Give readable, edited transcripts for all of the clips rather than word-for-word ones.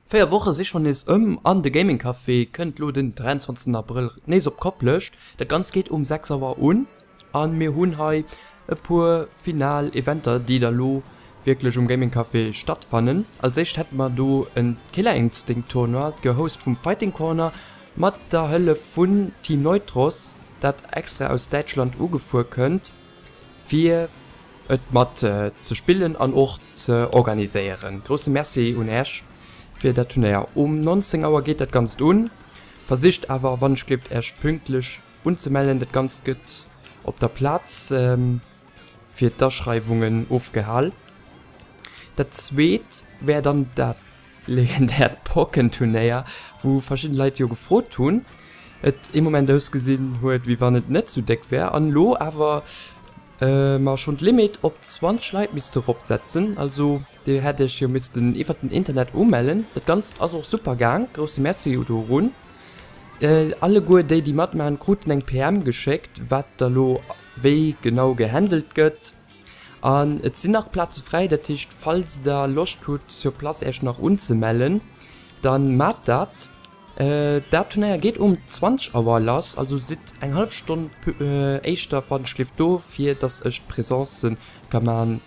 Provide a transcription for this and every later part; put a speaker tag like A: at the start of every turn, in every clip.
A: 4 Woche si schonn nees ëm an de Gaming Café kënnt lo den 23 Abrëll nees op Koplescht. Dat Ganzt geet um 6 Auer un an mir hunn hei e puer final Eventer déi da lo wierklech um Gaming Café stattfannen. Als éischt hätte mer do en Killer Instinct Tournoi, gehost vum Fighting Corner mat der Hëllef vun Team Neutros, dat extra aus Däitschland ugefuer kënnt fir et mat ze spillen an och ze organiséieren. Grousse Merci un Äech fir dat Turnéier. Um 19 Auer geet dat Ganzt un. Versicht awer wann ech gleeft Äech pünktlech unzemellen. Dat Ganzt gëtt op der Plaz fir d'Aschreiwungen ofgehal. Dat zweet wär dann dat legendäert Pocken-Turnéier, wou verschidden Leit jo gefrot hunn, et ee Moment ausgesinn huet wéi wann et net sou déck wär an elo awer mer schonn d'Limit op 20 Leit misste ropsetzen, also dir hätt iech jo missten iwwert den Internet umellen. Dat Ganzt ass och super gaang, grousse Merci dorun. Alleguer déi déi matmaachen kruten eng PM geschéckt wat da lo wéi genau gehandelt gëtt. An et sinn nach Plaze fräi, dat heescht falls der Loscht hutt sur place Äech nach unzemellen, dann maacht dat. Dat Turnéier geet um 20 Auer lass, also sidd eng hallef Stonn éischter wann-ech-gleeft do, fir dass ech d'Presencen ka man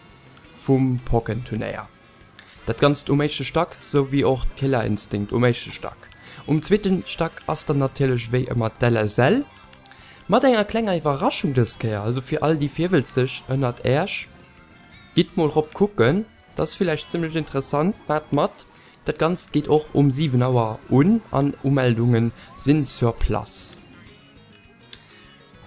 A: vum Pocken-Turnéier. Dat Ganzt um éischte Stack, sou wéi och d'Killer Instinct um éischte Stack. Um zweete Stack ass dann natierlech wéi ëmmer d'LSL. Mat enger klenger Iwwerraschung dës Kéier, also fir all déi Virwëlzeg ënnert Äerch, gitt mol rop kucken, dat ass villäicht zimmlech interessant, maacht mat. Dat Ganzt geet och um 7 Auer un an Umeldunge sinn sur place.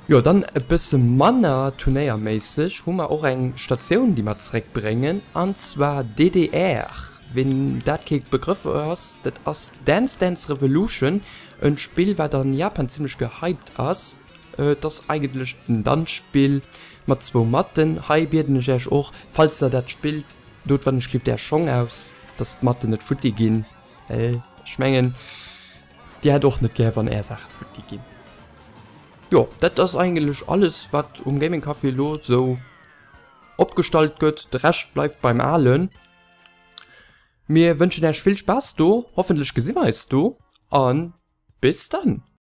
A: Jo, dann e bësse manner turnéierméisseg hu mer och eng Statioun, déi mer zeréckbréngen, an zwar DDR. Ween dat kee Begrëff ass, dat ass Dance Dance Revolution, en Spill, wat an Japan zimmlech gehypt ass. Et ass eigentlech en Danzspill mat zwou Matten. Hei bieden ech Äech och, falls der dat spillt, dot wann ech gleeft Är Schong aus, dass d'Matten net futti ginn, well ech mengen, Dir hätt och net gär wann är Saache futti ginn. Jo, dat ass eigentlech alles wat um Gaming Café elo sou opgestallt gëtt. De Rescht bleift beim Alen. Mir wënschen Äech vill Spaass do, hoffentlech gesi mer eis do an bis dann!